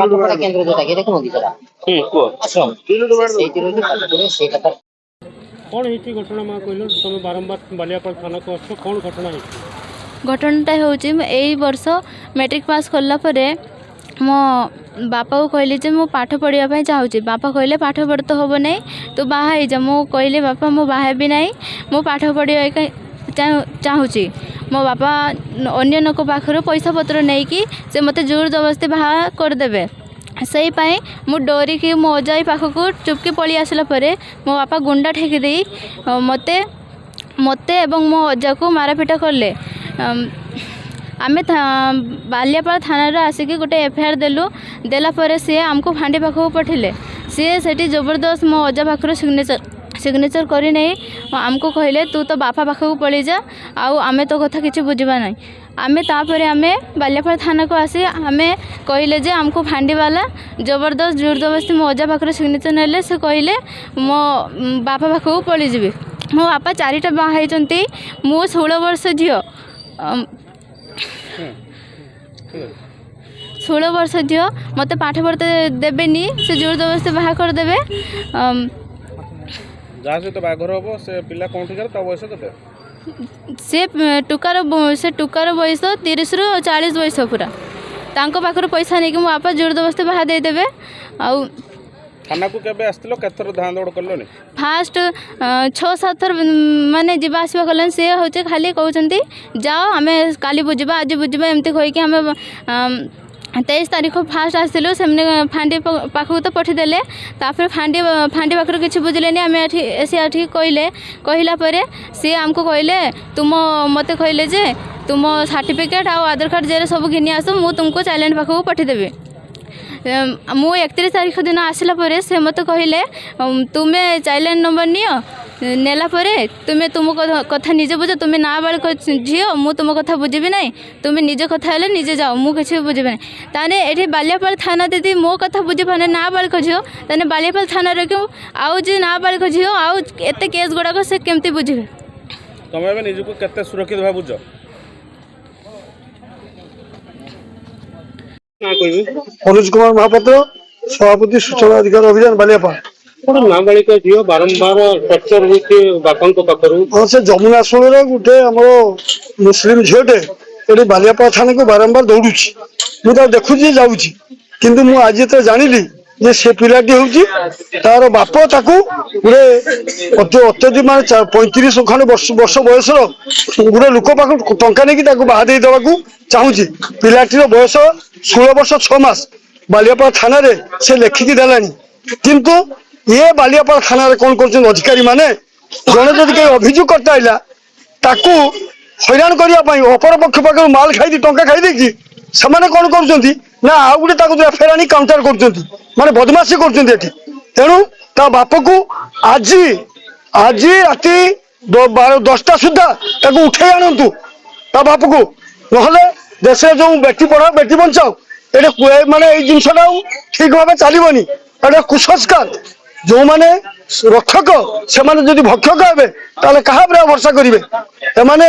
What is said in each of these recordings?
ପାଠପଢା କେନ୍ଦ୍ର ଯୋଉଟା କି କୁହନ୍ତି ସେଟା କୁହ ଆଶ୍ରମ, ସେଇଠି ରହିକି ପାଠ ପଢିବ, ସେଇଟା ତାର। କ'ଣ ହେଇଛି ଘଟଣା ମା କହିଲ? ତମେ ବାରମ୍ବାର ବାଲିଆପାଳ ଥାନାକୁ ଆସୁଛ, କ'ଣ ଘଟଣା ହେଇଛି? ଘଟଣାଟା ହେଉଛି, ମୁଁ ଏଇ ବର୍ଷ ମେଟ୍ରିକ୍ ପାସ୍ କଲା ପରେ ମୋ ବାପାକୁ କହିଲି ଯେ ମୁଁ ପାଠ ପଢ଼ିବା ପାଇଁ ଚାହୁଁଛି। ବାପା କହିଲେ ପାଠ ପଢ଼ି ତ ହେବ ନାହିଁ, ତୁ ବାହା ହେଇଯା। ମୁଁ କହିଲି ବାପା ମୁଁ ବାହା ହେବି ନାହିଁ, ମୁଁ ପାଠ ପଢ଼ିବା ପାଇଁ ଚାହୁଁଛି। ମୋ ବାପା ଅନ୍ୟ ଲୋକ ପାଖରୁ ପଇସା ପତ୍ର ନେଇକି ସେ ମୋତେ ଜୋର ଜବରଦସ୍ତି ବାହା କରିଦେବେ, ସେଇ ପାଇଁ ମୁଁ ଡରିକି ମୋ ଅଜାଇ ପାଖକୁ ଚୁପକି ପଳେଇ ଆସିଲା ପରେ ମୋ ବାପା ଗୁଣ୍ଡା ଠେକି ଦେଇ ମୋତେ ଏବଂ ମୋ ଅଜାକୁ ମାରପିଟ କଲେ। ଆମେ ବାଲିଆପାଳ ଥାନାରେ ଆସିକି ଗୋଟେ ଏଫଆଇଆର୍ ଦେଲୁ। ଦେଲା ପରେ ସିଏ ଆମକୁ ଫାଣ୍ଡି ପାଖକୁ ପଠେଇଲେ। ସିଏ ସେଠି ଜବରଦସ୍ତ ମୋ ଅଜା ପାଖରୁ ସିଗ୍ନେଚର୍ କରି ନେଇ ଆମକୁ କହିଲେ ତୁ ତୋ ବାପା ପାଖକୁ ପଳେଇ ଯା, ଆଉ ଆମେ ତୋ କଥା କିଛି ବୁଝିବା ନାହିଁ। ଆମେ ତାପରେ ଆମେ ବାଲିଆପାଳ ଥାନାକୁ ଆସି ଆମେ କହିଲେ ଯେ ଆମକୁ ଫାଣ୍ଡିବାଲା ଜବରଦସ୍ତ ଜୋର ଜବରଦସ୍ତି ମୋ ଅଜା ପାଖରୁ ସିଗ୍ନେଚର୍ ନେଲେ। ସେ କହିଲେ ମୋ ବାପା ପାଖକୁ ପଳେଇଯିବି। ମୋ ବାପା 4ଟା ବାହା ହେଇଛନ୍ତି, ମୁଁ 16 ବର୍ଷ ଝିଅ, 16 ବର୍ଷ ଝିଅ, ମୋତେ ପାଠ ପଢ଼ତେ ଦେବେନି, ସେ ଜୋର ଜବରଦସ୍ତି ବାହା କରିଦେବେ। ଯାହା ସହିତ ବାହାଘର ହେବ ସେ ପିଲା କେଉଁଠିକାର, ତା ବୟସ କେତେ? ସେ ଟୁକାର, ସେ ଟୁକାର ବୟସ 30ରୁ 40 ବୟସ ପୁରା। ତାଙ୍କ ପାଖରୁ ପଇସା ନେଇକି ମୋ ବାପା ଜୋର ଜବରଦସ୍ତି ବାହା ଦେଇଦେବେ। ଆଉ ଥାନାକୁ କେବେ ଆସିଥିଲ, କେତେଥର ଧାଁ ଦୌଡ଼ କଲଣି? ଫାଷ୍ଟ 6-7 ଥର ମାନେ ଯିବା ଆସିବା କଲେଣି। ସିଏ ହେଉଛି ଖାଲି କହୁଛନ୍ତି ଯାଅ, ଆମେ କାଲି ବୁଝିବା, ଆଜି ବୁଝିବା, ଏମିତି କହିକି ଆମେ 23 ତାରିଖ ଫାଷ୍ଟ ଆସିଥିଲୁ। ସେମାନେ ଫାଣ୍ଡି ପାଖକୁ ତ ପଠେଇଦେଲେ, ତାପରେ ଫାଣ୍ଡି ପାଖରୁ କିଛି ବୁଝିଲେନି। ଆମେ ଏଠି ସେ ଏଠି କହିଲେ, କହିଲା ପରେ ସିଏ ଆମକୁ କହିଲେ ତୁମ, ମୋତେ କହିଲେ ଯେ ତୁମ ସାର୍ଟିଫିକେଟ୍ ଆଉ ଆଧାର କାର୍ଡ଼ ଜେରକ୍ସ ସବୁ ଘିନି ଆସ, ମୁଁ ତୁମକୁ ଚାଇଲ୍ଡ ପାଖକୁ ପଠେଇଦେବି। ମୁଁ 31 ତାରିଖ ଦିନ ଆସିଲା ପରେ ସେ ମୋତେ କହିଲେ ତୁମେ ଚାଇଲ୍ଡ ନମ୍ବର ନିଅ, ନେଲା ପରେ ତୁମେ ତୁମ କଥା ନିଜେ ବୁଝ, ତୁମେ ନାବାଳକ ଝିଅ, ମୁଁ ତୁମ କଥା ବୁଝିବି ନାହିଁ, ତୁମେ ନିଜ କଥା ହେଲେ ନିଜେ ଯାଅ, ମୁଁ କିଛି ବୁଝିବି ନାହିଁ। ତାହେଲେ ଏଠି ବାଲିଆପାଳ ଥାନା ଯଦି ମୋ କଥା ବୁଝିପାରୁନି ନାବାଳକ ଝିଅ, ତାହେଲେ ବାଲିଆପାଳ ଥାନାରେ ଆଉ ଯେ ନାବାଳକ ଝିଅ ଆଉ ଏତେ କେସ୍ ଗୁଡ଼ାକ ସେ କେମିତି ବୁଝିବେ? ତମେ ଏବେ ନିଜକୁ କେତେ ସୁରକ୍ଷିତ ଭାବୁଛ? ମନୋଜ କୁମାର ମହାପାତ୍ର, ସଭାପତି ସୂଚନା ଅଧିକାର ଅଭିଯାନ ବାଲିଆପାଳ। ଗୋଟେ ନାବାଳିକା ଝିଅ ବାରମ୍ବାର ଟର୍ଚର ହଉଛି ବାପାଙ୍କ ପାଖରୁ। ହଁ, ସେ ଯମୁନା ଶୁଣରେ ଗୋଟେ ଆମର ମୁସଲିମ ଝିଅଟେ ଏଠି ବାଲିଆପାଳ ଥାନାକୁ ବାରମ୍ବାର ଦୌଡୁଛି, ମୁଁ ତାକୁ ଦେଖୁଛି ଯାଉଛି। କିନ୍ତୁ ମୁଁ ଆଜି ଯେତେବେଳେ ଜାଣିଲି ଯେ ସେ ପିଲାଟି ହେଉଛି ତାର ବାପ ତାକୁ ଗୋଟେ ଅତ୍ୟଧିକ ମାନେ 35 ଖଣ୍ଡେ ବର୍ଷ ବୟସର ଗୋଟେ ଲୋକ ପାଖରୁ ଟଙ୍କା ନେଇକି ତାକୁ ବାହା ଦେଇ ଦେବାକୁ ଚାହୁଁଛି। ପିଲାଟିର ବୟସ 16 ବର୍ଷ 6 ମାସ, ବାଲିଆପାଳ ଥାନାରେ ସେ ଲେଖିକି ଦେଲାଣି। କିନ୍ତୁ ଇଏ ବାଲିଆପାଳ ଥାନାରେ କ'ଣ କରୁଛନ୍ତି ଅଧିକାରୀ ମାନେ, ଜଣେ ଯଦି କେହି ଅଭିଯୋଗ କର୍ତ୍ତା ଆଇଲା ତାକୁ ହଇରାଣ କରିବା ପାଇଁ ଅପରପକ୍ଷ ପାଖରୁ ମାଲ ଖାଇଦେଇ ଟଙ୍କା ଖାଇଦେଇକି ସେମାନେ କ'ଣ କରୁଛନ୍ତି ନା ଆଉ ଗୋଟେ ତାକୁ ଏଫଆଇଆର ଆଣି କାଉଣ୍ଟର କରୁଛନ୍ତି, ମାନେ ବଦମାସି କରୁଛନ୍ତି ଏଠି। ତେଣୁ ତା ବାପକୁ ଆଜି ରାତି 10ଟା ସୁଦ୍ଧା ତାକୁ ଉଠେଇ ଆଣନ୍ତୁ ତା ବାପକୁ, ନହେଲେ ଦେଶରେ ଯୋଉ ବେଟି ପଢାଓ ବେଟି ବଞ୍ଚାଓ ଏଟା ମାନେ ଏଇ ଜିନିଷଟା ଆଉ ଠିକ ଭାବେ ଚାଲିବନି। ଏଟା କୁସଂସ୍କାର। ଯୋଉମାନେ ରକ୍ଷକ ସେମାନେ ଯଦି ଭକ୍ଷକ ହେବେ ତାହେଲେ କାହା ଉପରେ ଭରସା କରିବେ? ଏମାନେ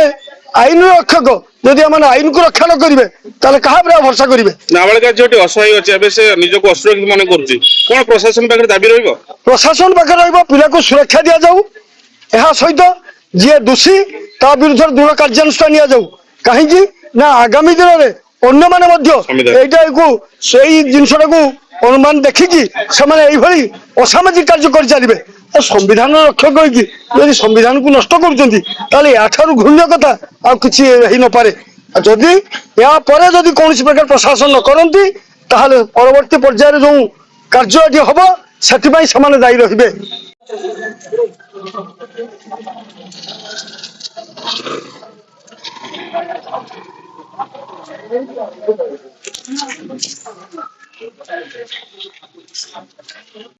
ଆଇନର ରକ୍ଷକ, ଯଦି ଏମାନେ ଆଇନକୁ ରକ୍ଷା ନ କରିବେ ତାହେଲେ କାହା ଉପରେ ଭରସା କରିବେ? ନାବାଳିକା ଝିଅଟି ଅସହାୟ ଅଛି, ଏବେ ସେ ନିଜକୁ ଅସୁରକ୍ଷିତ ମନେ କରୁଛି। କଣ ପ୍ରଶାସନ ପାଖରେ ଦାବି ରହିବ? ପ୍ରଶାସନ ପାଖରେ ରହିବ ପିଲାକୁ ସୁରକ୍ଷା ଦିଆଯାଉ, ଏହା ସହିତ ଯିଏ ଦୋଷୀ ତା ବିରୁଦ୍ଧରେ ଦୃଢ଼ କାର୍ଯ୍ୟାନୁଷ୍ଠାନ ନିଆଯାଉ। କାହିଁକି ନା ଆଗାମୀ ଦିନରେ ଅନ୍ୟମାନେ ମଧ୍ୟ ଏଇଟାକୁ ସେଇ ଜିନିଷଟାକୁ ଅନୁମାନ ଦେଖିକି ସେମାନେ ଏଇଭଳି ଅସାମାଜିକ କାର୍ଯ୍ୟ କରିଚାଲିବେ। ସମ୍ବିଧାନ ରକ୍ଷକ ହେଇକି ଯଦି ସମ୍ବିଧାନକୁ ନଷ୍ଟ କରୁଛନ୍ତି ତାହେଲେ ଏଠାରୁ ଘୃଣ୍ୟ କଥା ଆଉ କିଛି ହେଇନପାରେ। ଯଦି ଏହା ପରେ ଯଦି କୌଣସି ପ୍ରକାର ପ୍ରଶାସନ ନ କରନ୍ତି ତାହେଲେ ପରବର୍ତ୍ତୀ ପର୍ଯ୍ୟାୟରେ ଯୋଉ କାର୍ଯ୍ୟ ଏଠି ହବ ସେଥିପାଇଁ ସେମାନେ ଦାୟୀ ରହିବେ।